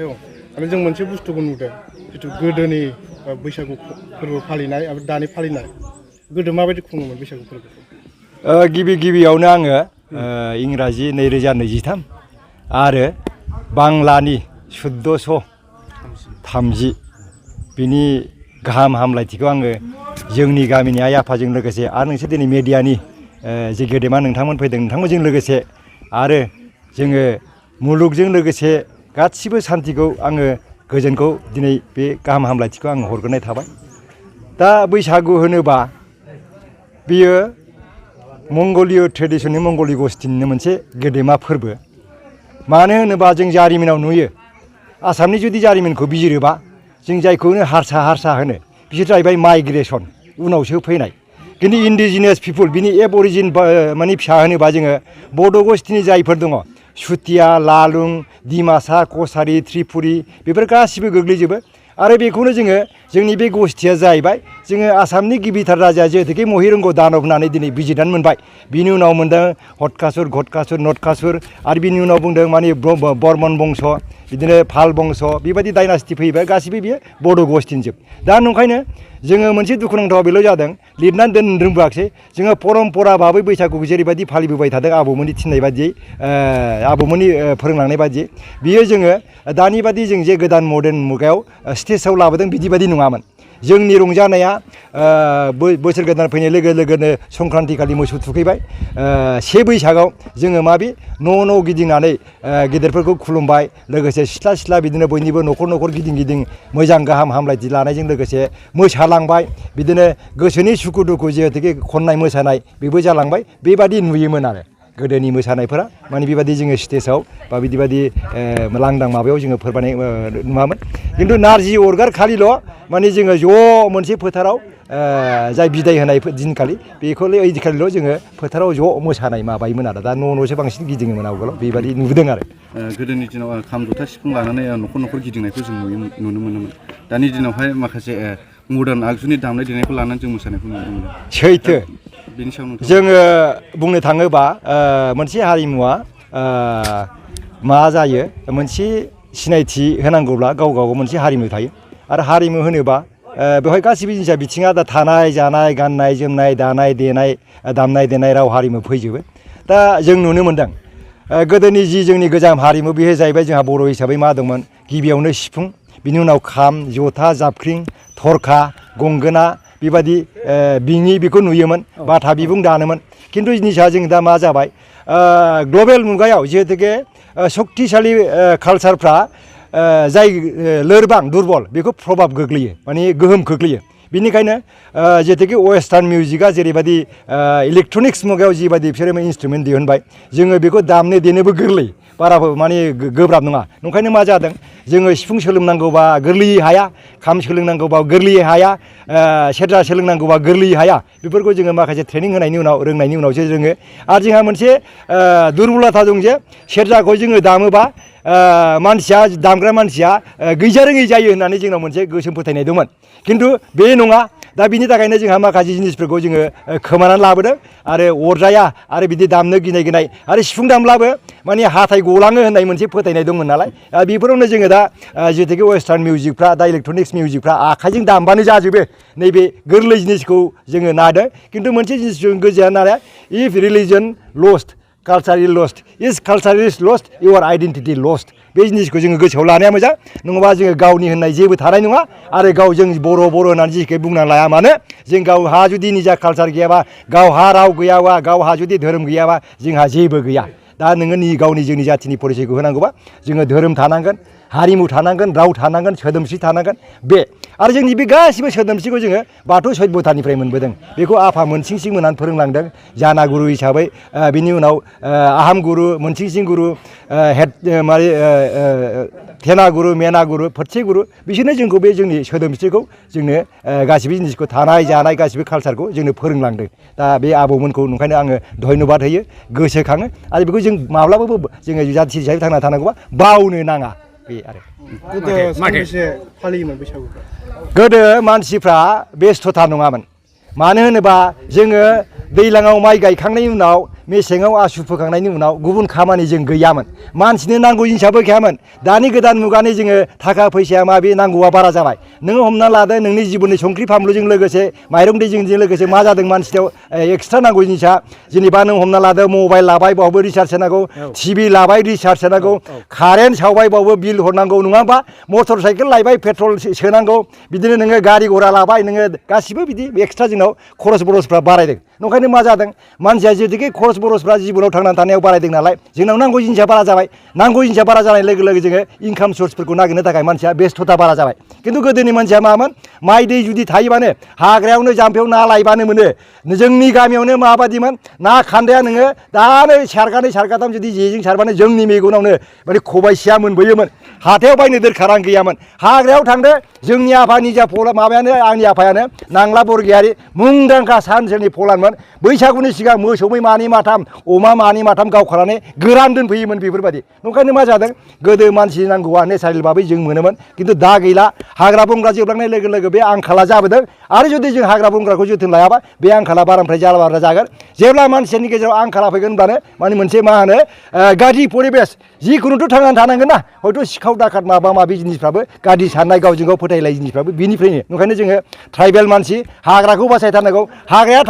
आयं माने जों मोनसे बुस्थुखौ नुदों जितु गोदोनि बैसागु फोरबो फालिनाय आरो दानि फालिनाय गोदो माबायदि खुङोमोन बैसागु फोरबोखौ गिबियावनो आङो इंराजि 2023 आरो बांलानि 1430 बिनि गाहाम हामलायथिखौ आङो जोंनि गामिनि आइ आफाजों लोगोसे आरो नोंसोर दिनै मेडियानि जे गेदेमा नोंथांमोन फैदों नोंथांमोनजों लोगोसे आरो जोङो मुलुगजों लोगोसे गासिबो सान्थिखौ आङो गोजोनखौ दिनै बे गाहाम हामलायथिखौ आं हरग्रोनाय थाबाय। दा बैसागु होनोबा बेयो मंगलीय ट्रेडिसननि मंगली गस्थिनिनो मोनसे गेदेमा फोरबो। मानो होनोबा जों जारिमिनाव नुयो आसामनि जुदि जारिमिनखौ बिजिरोबा जों जायखौनो हारसा होनो बिसोर जाहैबाय माइग्रेसन उनावसो फैनाय। खिन्थु इन्डिजिनियास पिपुल बिनि एबरिजिन माने फिसा होनोबा जोङो बड' गस्थिनि जायफोर दङ सुतिया लालुं डिमासा कसारि त्रिपुरि बेफोर गासिबो गोग्लैजोबो आरो बेखौनो जोङो जोंनि बे गस्थिया जाहैबाय जोङो आसामनि गिबिथार राजाया जिहेतुके महिरंग दानब होननानै दिनै बिजिरनानै मोनबाय। बिनि उनाव मोनदों हतकासुर घटकासुर नटकासुर आरो बिनि उनाव बुंदों माने बर्मन बंश बिदिनो पाल बंश बेबायदि डाइनास्टि फैबाय गासिबो बियो बड' गस्थिनिजोब। दा नंखायनो जोङो मोनसे दुखुनांथाव बेल' जादों लिरनानै दोननो रोंबोआखिसै जोङो परम्परा भाबै बैसागुखौ जेरैबायदि फालिबोबाय थादों आबौमोननि थिननाय बादियै आबौमोननि फोरोंलांनाय बादियै बियो जोङो दानि बादि जों जे गोदान मडार्न मुगायाव स्टेजाव लाबोदों बिदिबादि नङामोन। जोंनि रंजानाया बोसोर गोदान फैनाय लोगो लोगोनो संक्रान्ति खालि मोसौ थुखैबाय। 1 बैसागआव जोङो माबे न' गिदिंनानै गेदेरफोरखौ खुलुमबाय लोगोसे सिथ्ला बिदिनो बयनिबो न'खर गिदिं मोजां गाहाम हामलायथि लानायजों लोगोसे मोसालांबाय बिदिनो गोसोनि सुखु दुखु जिहेतुके खननाय मोसानाय बेबो जालांबाय। बेबादि नुयोमोन आरो गोदोनि मोसानायफोरा माने बेबादि जोङो स्टेजाव बा बिदि लांदां माबायाव जोङो फोरमायनाय नुवामोन। खिन्थु नारजि अरगार खालिल' माने जोङो ज' मोनसे फोथाराव जाय बिदाय होनाय दिनखालि ओइदिनखालिल' जोङो फोथाराव ज' मोसानाय माबायोमोन आरो दा न'सो बांसिन गिदिङोमोन आवगोलाव बेबादि नुबोदों आरो गोदोनि दिनाव खाम जथा सिफुं लानानै न'खर गिदिंनायखौ जों नुनो मोनोमोन। दानि दिनावहाय माखासे मडार्न आगजुनि दामनाय देनायखौ लानानै जों मोसानायखौ नुनो मोनो। सैथो बेनि सायाव जोङो बुंनो थाङोबा मोनसे हारिमुवा मा जायो मोनसे सिनायथि होनांगौब्ला गाव मोनसे हारिमु थायो आरो हारिमु होनोबा बेवहाय गासिबो जिनिसा बिथिङा दा थानाय जानाय गाननाय जोमनाय दानाय देनाय दामनाय देनाय राव हारिमु फैजोबो। दा जों नुनो मोनदों गोदोनि जि जोंनि गोजाम हारिमु बेयो जाहैबाय जोंहा बर' हिसाबै मा दंमोन गिबियावनो सिफुं बिनि उनाव खाम जथा जाबख्रिं थरखा गंगोना बेबादि बिङि बेखौ नुयोमोन बाथा बिबुं दानोमोन। खिन्थु जिनिसा जों दा मा जाबाय ग्लबेल मुगायाव जिहेतुके सक्तिशालि कालसारफ्रा जाय लोरबां दुरबल बेखौ प्रभाब गोग्लैयो माने गोहोम खोख्लैयो। बेनिखायनो जिहेतुके वेस्टार्न मिउजिकआ जेरैबायदि इलेक्ट्रनिक्स मुगायाव जिबायदि बिसोरो इन्सट्रुमेन्ट दिहुनबाय जोङो बेखौ दामनो देनोबो गोरलै बाराबो माने गोब्राब नङा। नंखायनो मा जादों जोङो सिफुं सोलोंनांगौबा गोरलैयै हाया खाम सोलोंनांगौबा गोरलैयै हाया सेरजा सोलोंनांगौबा गोरलैयै हाया बेफोरखौ जोङो माखासे ट्रेनिं होनायनि उनाव रोंनायनि उनावसो रोङो। आरो जोंहा मोनसे दुरबलथा दं जे सेरजाखौ जोङो दामोबा दामग्रा मानसिया गैजारोङै जायो होननानै जोंनाव मोनसे गोसोम फोथायनाय दंमोन। खिन्थु बे नङा। दा बिनि थाखायनो जोंहा माखासे जिनिसफोरखौ जोङो खोमानानै लाबोदों आरो अरजाया आरो बिदि दामनो गिनाय आरो सिफुं दामब्लाबो माने हाथाय गलाङो होननाय मोनसे फोथायनाय दंमोन नालाय बेफोरावनो जोङो दा जिहेतुके वेस्टार्न मिउजिकफ्रा दा इलेक्ट्रनिक्स मिउजिकफ्रा आखाइजों दामबानो जाजोबो नैबे गोरलै जिनिसखौ जोङो नादों। खिन्थु मोनसे जिनिस गोजोन नालाय if religion lost culture is lost is culture is lost your identity lost बे जिनिसखौ जोङो गोसोआव लानाया मोजां। नङाबा जोङो गावनि होननाय जेबो थानाय नङा आरो गाव जों बर' होननानै जेखौ बुंना लाया मानो जों गावहा जुदि निजा कालचार गैयाबा गावहा राव गैयाबा गावहा जुदि धोरोम गैयाबा जोंहा जेबो गैया। दा नोङो गावनि जोंनि जाथिनि परिचयखौ होनांगौबा जोङो धोरोम थानांगोन हारिमु थानांगोन राव थानांगोन सोदोमस्रि थानांगोन बे आरो जोंनि बे गासिबो सोदोमस्रिखौ जोङो बाथौ सभ्यतानिफ्राय मोनबोदों। बेखौ आफा मोनसिंसिं मोननानै फोरोंलांदों जाना गुरु हिसाबै बिनि उनाव आहम गुरु मोनसिंसिं गुरु थेना गुरु मेना गुरु फत्से गुरु बिसोरनो जोंखौ बे जोंनि सोदोमस्रिखौ जोंनो गासिबो जिनिसखौ थानाय जानाय गासिबो कालसारखौ जोंनो फोरोंलांदों। दा बे आबौमोनखौ ओंखायनो आङो धन्यबाद होयो गोसोखाङो आरो बेखौ जों माब्लाबाबो जोङो जाथि हिसाबै थांना थानांगौबा बावनो नाङा बे आरो गोदो मानसिफ्रा बेस्थ'था नङामोन। मानो होनोबा जोङो दैज्लाङाव माइ गायखांनायनि उनाव मेसेङाव आसु फोखांनायनि उनाव गुबुन खामानि जों गैयामोन मानसिनो नांगौ जिनिसाबो गैयामोन दानि गोदान मुगानि जोङो थाखा फैसाया माबे नांगौआ बारा जाबाय नोङो हमना लादो नोंनि जिबननि संख्रि फानलुजों लोगोसे माइरं दैजों लोगोसे मा जादों मानसिनाव एक्सट्रा नांगौ जिनिसा जेनेबा नों हमना लादो मबाइल लाबाय बावबो रिसार्ज होनांगौ टिभि लाबाय रिसार्ज होनांगौ कारेन्ट सावबाय बावबो बिल हरनांगौ नङा होमबा मटर साइकेल लायबाय पेट्रल सोनांगौ बिदिनो नोङो गारि घरा लाबाय नोङो गासिबो बिदि एक्सट्रा जोंनाव खरस बरसफ्रा बारायदों नंखायनो मा जादों मानसिया जेतिके खरस बरसफ्रा जिबनाव थांनानै थानायाव बारायदों नालाय जोंनाव नांगौ जिनिसा बारा जाबाय नांगौ जिनिसा बारा जानाय लोगो लोगो जोङो इनकाम सर्सफोरखौ नागिरनो थाखाय मानसिया बेस्थ'ता बारा जाबाय खिन्थु गोदोनि मानसिया मामोन माइ दै जुदि थायोबानो हाग्रायावनो जाम्फैयाव ना लायबानो मोनो जोंनि गामियावनो माबादिमोन ना खान्दाया नोङो दानो सारगानै सारगाथाम जुदि जेजों सारबानो जोंनि मेगनावनो माने खबाइसेया मोनबोयोमोन हाथायाव बायनो दोरखारां गैयामोन हाग्रायाव थांदो जोंनि आफा निजा माबायानो आंनि आफायानो नांला बरगयारि मुंदांखा सा ओनसोलनि फलानमोन बैसागुनि सिगां मोसौ मै मानै माथाम अमा मानै माथाम गावखानानै गोरान दोनफैयोमोन बेफोरबायदि नंखायनो मा जादों गोदो मानसि नांगौआ नेचारेल भाबै जों मोनोमोन खिन्थु दा गैला हाग्रा बंग्रा जोबलांनाय लोगो लोगो बे आंखाला जाबोदों आरो जुदि जों हाग्रा बंग्राखौ जोथोन लायाबा बे आंखाला बारानिफ्राय बारा जागोन जेब्ला मानसिनि गेजेराव आंखाला फैगोन होनबानो माने मोनसे मा होनो गाज्रि परिबेस जिखुनुथ' थांनानै थानांगोन ना हयथ' सिखाव दाखात माबा माबि जिनिसफ्राबो गाज्रि साननाय गावजों गाव फोथायलाय जिनिसफ्राबो बिनिफ्रायनो ओंखायनो जोङो ट्राइबेल मानसि हाग्राखौ बासायथारनांगौ हाग्राया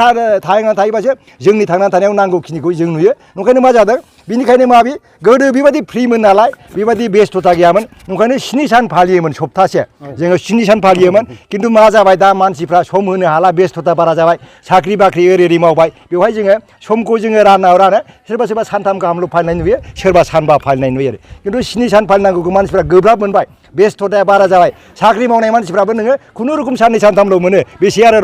थांनानै थायोबासो जोंनि थांनानै थानायाव नांगौखिनिखौ जों नुयो ओंखायनो मा जादों बिनिखायनो माबि गोदो बेबायदि फ्रिमोन नालाय बेबायदि बेस्थ'ता गैयामोन ओंखायनो 7 सान फालियोमोन सप्तासे जोङो 7 सान फालियोमोन खिन्थु मा जाबाय दा मानसिफ्रा सम होनो हाला बेस्थ'ता बारा जाबाय साख्रि बाख्रि ओरै मावबाय बेवहाय जोङो समखौ जोङो रानो सोरबा सोरबा सानथाम गाहामल' फालिनाय नुयो सोरबा सानबा फालिनाय नुयो आरो खिन्थु 7 सान फालिनांगौखौ मानसिफ्रा गोब्राब मोनबाय बेस्थ'ताया बारा जाबाय साख्रि मावनाय मानसिफ्राबो नोङो खुनुरुखुम साननै सानथामल' मोनो बेसे आरो